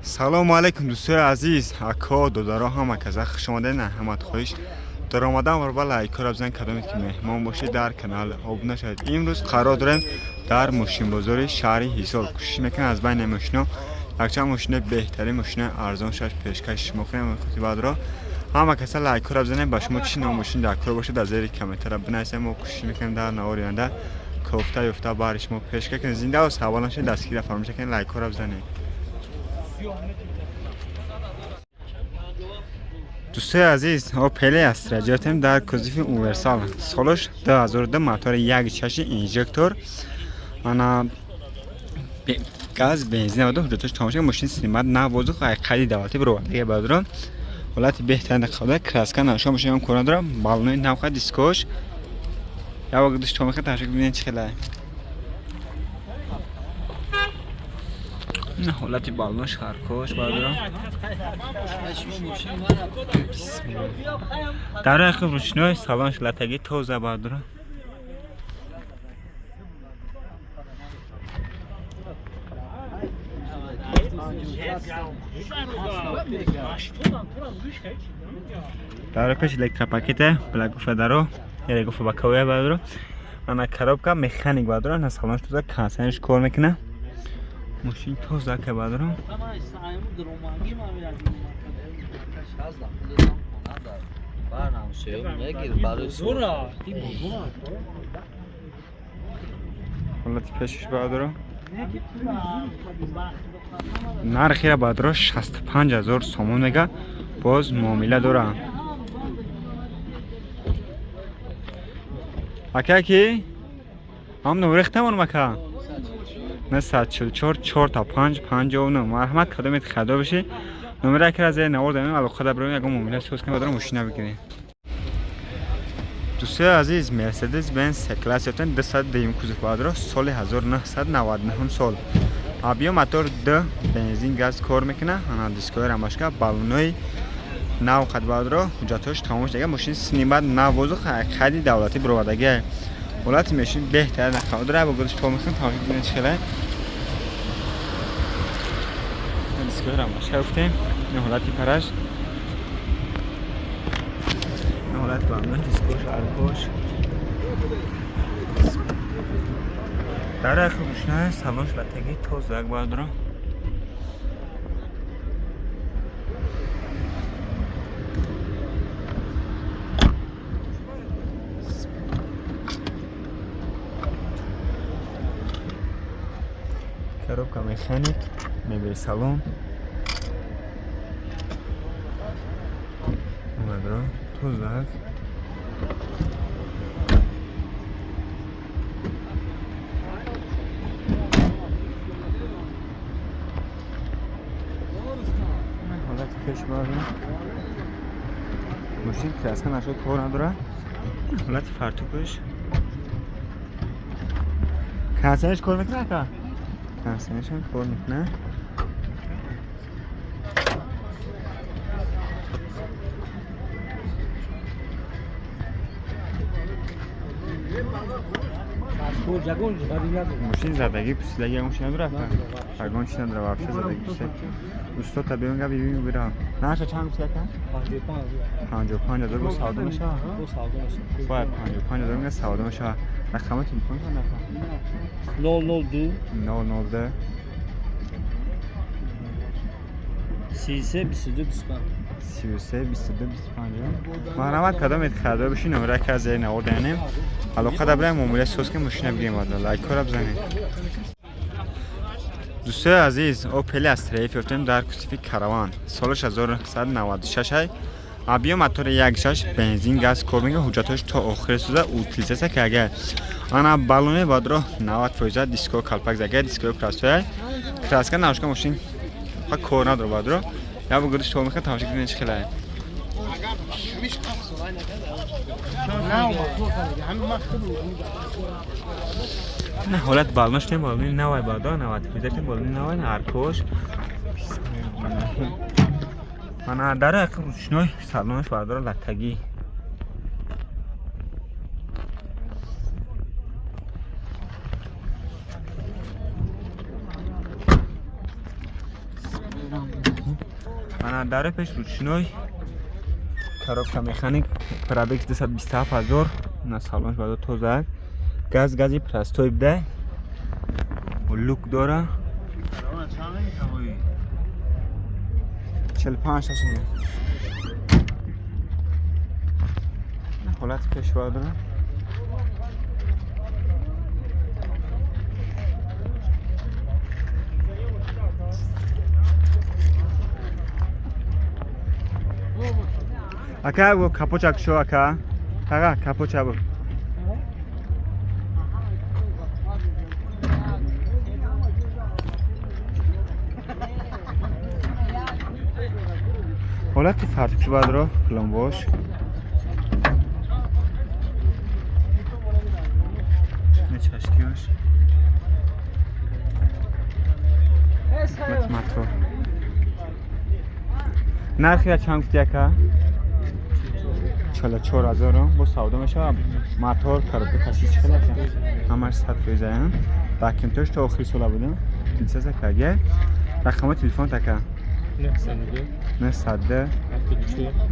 Салому алейкум дӯстои азиз, ако, додаро, ҳама каза хуш омадед. Ҳамат хоҳиш дар омадан ва лайкҳоро бизанед, кадоме ки меҳмон бошед дар канал обуна шавед. Имрӯз қарор дорем дар мошинбозори шаҳри Ҳисор. Кӯшиш мекунем аз байни мошино якчанд мошинаи беҳтарин, мошинаи арзон шаш пешкаши шумо кунем. Баъдро ҳама каса лайкҳоро бизанед. Ба шумо чӣ ном мошин дар кор бошад, дар зери комментария бинависед. Мо кӯшиш мекунем дар навори оянда кофта ёфта баҳри шумо пешкаш кунем. Зинда ва сарбаланд шавед, дастгирӣ фаромӯш накунед, лайкҳоро бизанед. Дӯстои азиз, Опел Астра ҷотем дар кузови универсал, солаш 2002, мотори 1.6 инжектор, ана газ, бензин ва ҳуҷҷатош тамом. Мошин снимать на воздух, ай қайди давлатӣ бировардаги баъдро ҳолати беҳтарин қавда, краска нашо, мошин ҳам кор надорам, баллони навха, дискош як дӯш то мехоҳад тамошо бинед чӣ хеле ҳолати баллон, шаркош баъдро дар яхи ручной, салон латаги тоза баъдро. Дар пеш электропакете благуфа даро гуфа ба кавия баъдро, ана коробка механик баъдро, ана салонш тоза, кондиционерш кор мекуна, мошин тоза ка баъдро. Ҳолати пешиш баъдро, нархира баъдро 65 ҳазор сомон мега, боз муомила дора. Ака ки ҳам номерехтамон мака 944 4 та 5 59. Марҳамат, кадомет хадо бошӣ, номера акра зери навор дамем, алоқа да бирем, ягон муомила соз кунем, баъдро мошина бигирем. Дӯстои азиз, Мерседес Бенз С класс ёфтем, 202 кузов баъдро, соли 1999 сол, объём мотор д, бензин, газ кор мекуна, ана дискои рамашка, баллонои нав қад баъдро, ҳуҷҷатҳош тамом шуда. Мошин снимать на воздух, қайди давлатӣ бировардаги. Ҳолати мошин беҳтар нақадра, бо гудш то мехӯрем, тамошо бинед чӣ хеле дискои рамашка гуфтем. Ин ҳолати параш, ин ҳолати баллон, дискош, аркош дар яхи рӯшна, салонш латаги тозак баъдро. Коробка механик, мебели салон омадро тозак. Ҳолати пеш бардо, мошин краска нашуд, кор надора. Ҳолати фартукаш, кондиционерш кор мекунад ака, кондиционершам кор мекунад. Мошин задагӣ пусидаги, ягон чи надора ака, ягон чи надора вообще, задагӣ пусида. Устод та биён, гап бибин, бира. Нархша чанд гуфти ака? 55 ҳазор. Бо савдо мешавад? Бояд 55 ҳазор мега, савдо мешавад. Рақами телефон чанд ака? 002 002 33 22 25. 33 22 25. Марҳамат, кадомет харидор бошӣ, номера ка зери навор данем, алоқа да бираем, муомила соз ки мошина бигирем. Баъда лайкҳоро бизанед. Дӯстои азиз, Опел Астра Ф ёфтем дар кузови караван, солаш 1996 ай, объём мотори 1.6, бензин, газ кор мекунад, ҳуҷҷатҳош то охири соза, утилизация ки агар, ана баллони баъдро 90 фоиза, диско калпак зага, дискои простой, краска нашка, мошин кор надора. Баъдро як бо гудиш то мехоҳад, тамошо кунед чӣ хеле. На ҳолат баллонаш не, баллони навай баъдо 90 фоиза, баллони навай, аркош, ана дар яқи ручной, салонаш баъдро латтагӣ. Ана дар пеш ручной коробка механик, пробег 227 ҳазор. На салонш бадо тоза, газ гази простой буда, люк дора. 45 шашин. Ҳолати пешва дора. Ака, бу капоча кушо, ака. Ага, капоча бу. Ҳолати фартукш бадро пломбош. Чашкиёш. Мотор. Нархи чанд гуфти, ака? 44 ҳазор бо савдо мешавад. Мотор, коробка, кашиш чӣ хел ака? Ҳамаш 100 фоиза. Документош то охири сола будам. Лицензия кага. Рақами телефон така? 902 902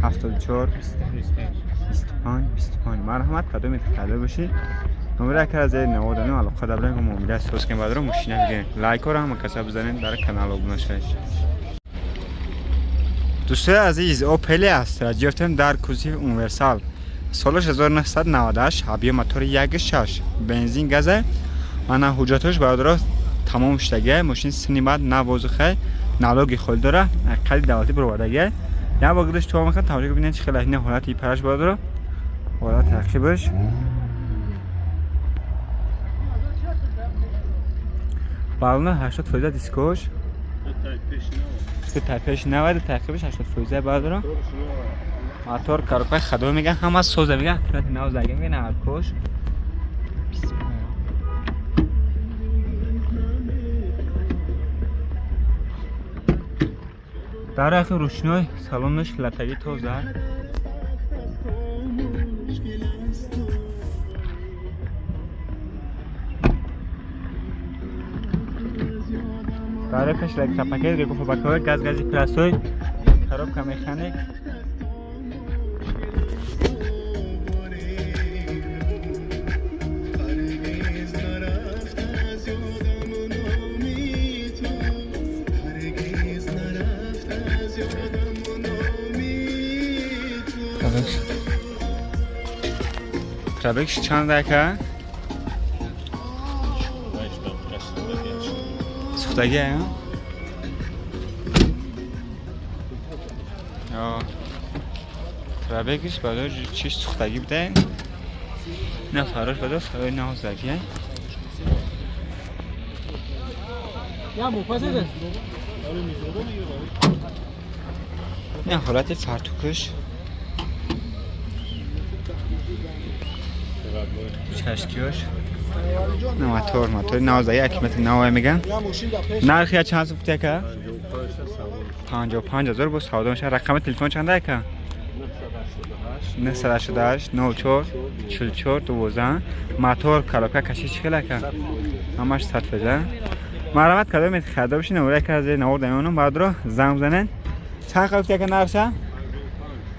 74 74 25 25 25. Марҳамат, кадоме карда бошӣ, номера яке аз наводану алоқа дабрем, муомила соз кунем, баъдро мошина бигирем. Лайкҳоро ҳама каса бизанед, дар канал обуна шавед. Дӯстои азиз, Опели Астра гирифтем дар кузови универсал. Солаш 1998, объем мотори 1.6, бензин газа. Ана ҳуҷҷатҳош бародаро тамом шудагия. Мошин сини баъд навозухай, налоги холӣ дора, қайди давлатӣ баровардагия. Як бор гудаш то мекунад, тамошо бинед чӣ хел ина ҳолати параш бародаро. Ҳолати тақибаш. Балона 80 фоиза дискош. Се пеш 90, тақибаш 80 фоиза бародаро. Мотор, коробка хадо меган, ҳама соза меган, қимати нав зага меган, аркош. Дар ахи рӯшной салонаш латаги тоза. Дар пеш электропакет, регуфабакҳои газ гази простой, коробка механик. Пробегш чанд ака? Сӯхтагӣ а? Пробегш бадо чиш сӯхтагӣ буда. На фарош бадо фарои навзагӣ. Не ҳолати фартукш. Чашкиёш. Мотор, мотори навзагӣ, акимати навай меган. Нархи чанд гуфти, ака? 55 ҳазор бо савдо мешавад. Рақами телефон чанд ака? 988 04 44 12. Мотор, коробка, кашиш чӣ хел ака? Ҳамаш 100 фоиза. Марҳамат, кадоме харидор бошед, номера яке аз навор дамонам, баъдро занг бизанед. Чанд гуфти, ака, нархша?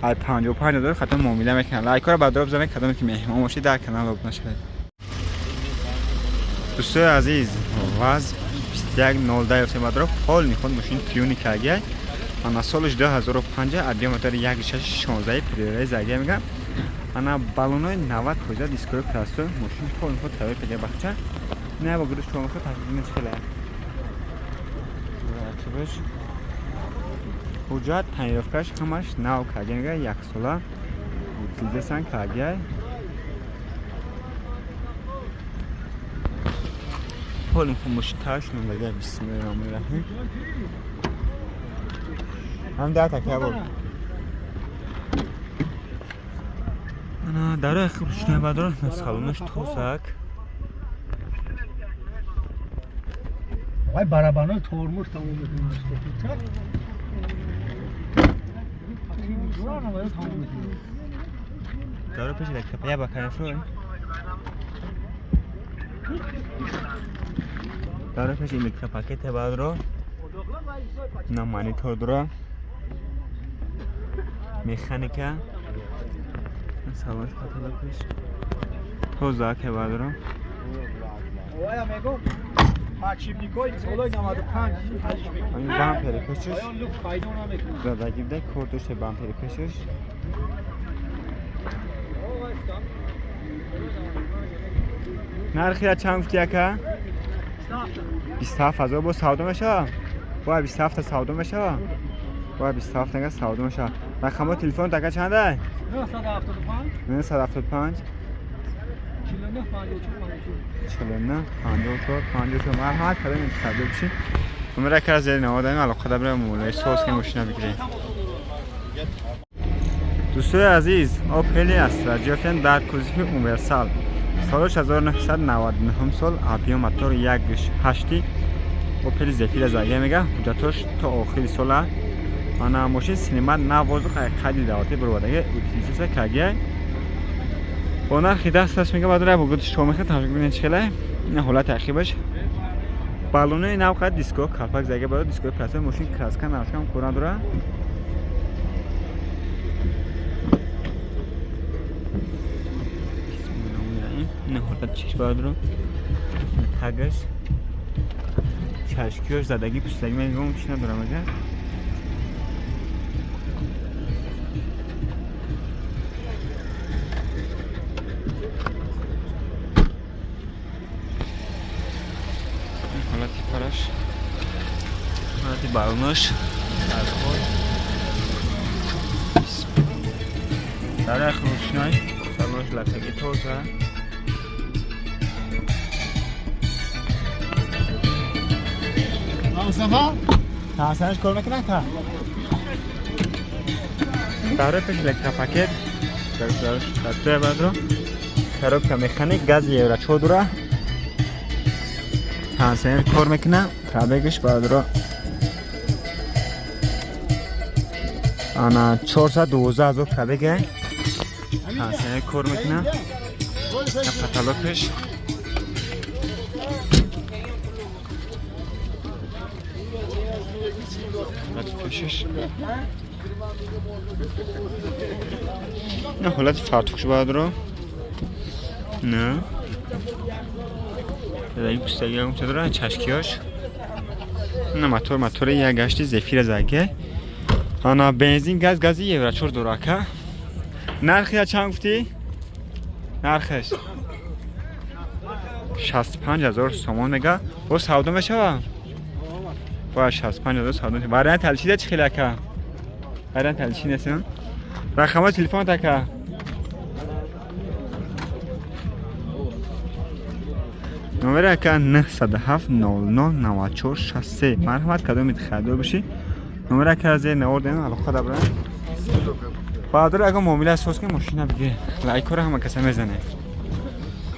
Ай 55 ҳазор хато муомила мекунад. Лайкҳоро баъдро бизанед, кадоме ки меҳмон бошед дар канал обуна шавед. Дӯстои азиз, ВАЗ 2109 ёфтем баъдро, полный ход мошин тюнинг кагия. Ана солаш 2005, объем мотори 1.6, 16 приоритет загия мегам. Ана баллонои 90 фоиза, дискои простой, мошин полный ход тайёр кагия бахча. Не бо гудаш чо мехоҳад, тақрибан чӣ хеле. Чибаш. Ҳуҷҷат тонировкаш ҳамаш нав кагия мега, як сола. Утилизация кагия. Полный ход мошин таш номдага. Бисмиллоҳир роҳманир роҳим. Ҳам дар така бо. Ана дарои хуб рӯшнои бадро, салонаш тозак. Вай барабанои тормоз тамом мекунад. Дарои пеш электропая ба канифро. Дарои пеш электропакете бадро. На монитор дора. Механика. Салонш потолокаш. Тоза ке бадрам. Оя мегум. Подшипникои солои 95 ҳалиш мекунад. Ин бампери пешаш. Оё люфт пайдо намекунад. Задагӣ буда кор дошта бампери пешаш. Нархи ра чанд гуфти ака? 27 ҳазор бо савдо мешава? Бояд 27 та савдо мешава? Бояд 27 нага савдо мешава. Рақамҳои телефонат ака чанда? 975 975 49 54 49 54 54. Марҳамат кардем интихоб бишин. Умра кара зери наводаем алоқа дабра муомилаи соз ки мошина бигирем. Дӯстои азиз, Опели Астра ҷофтем дар кузови Универсал. Соли 1999 сол объем мотор 1.8 Опели Зефира заге мега. Ҳуҷҷатош то охири сола. Ана мошин синема на воздух қайди давлати баровардаги утилизатсия кагия. Бо нархи дасташ мега баъд бо гудиш шумо мехоҳед тамошо бинед чӣ хеле. Ин ҳолати ақибаш. Баллони нав қад диско калпак заге баъд дискои пластик мошин краска навшам кор надора. Ин ҳолат чиш баъдро. Тагаш чашкиёш задагӣ пӯстагӣ мегӯм чӣ надорам ага. Ҳолати параш, ҳолати баллонаш, дар рӯшной салонаш латаги тоза. Ҳасанаш кор мекунад ка? Дар пеш электропакет, дар бадро коробка механик, гази евро 4 дора. Кондиционер кор мекунад, пробегаш бадро ана 412 ҳазор пробега. Кондиционер кор мекунад. Потолокаш пешаш. На ҳолати фартукш бадро. На. Задаги пустаги ягон чиз дора, чашкиёш. На мотор, мотори як гашти Зефира заге. Ана бензин, газ, гази евро 4 дора ака. Нархи чанд гуфтӣ? Нархаш 65 ҳазор сомон мега. Бо савдо мешава? Бояд 65 ҳазор савдо мешава. Вариант алчида чӣ хеле ака? Вариант алчи нест? Рақамҳои телефонат ака? Номери ака 907 00 94 63. Марҳамат кадомит харидор бошӣ. Номери ака зери навор дем алоқа дабра. Баъдор ага муомила соз ки мошина бигир. Лайкҳоро ҳама каса мезанед.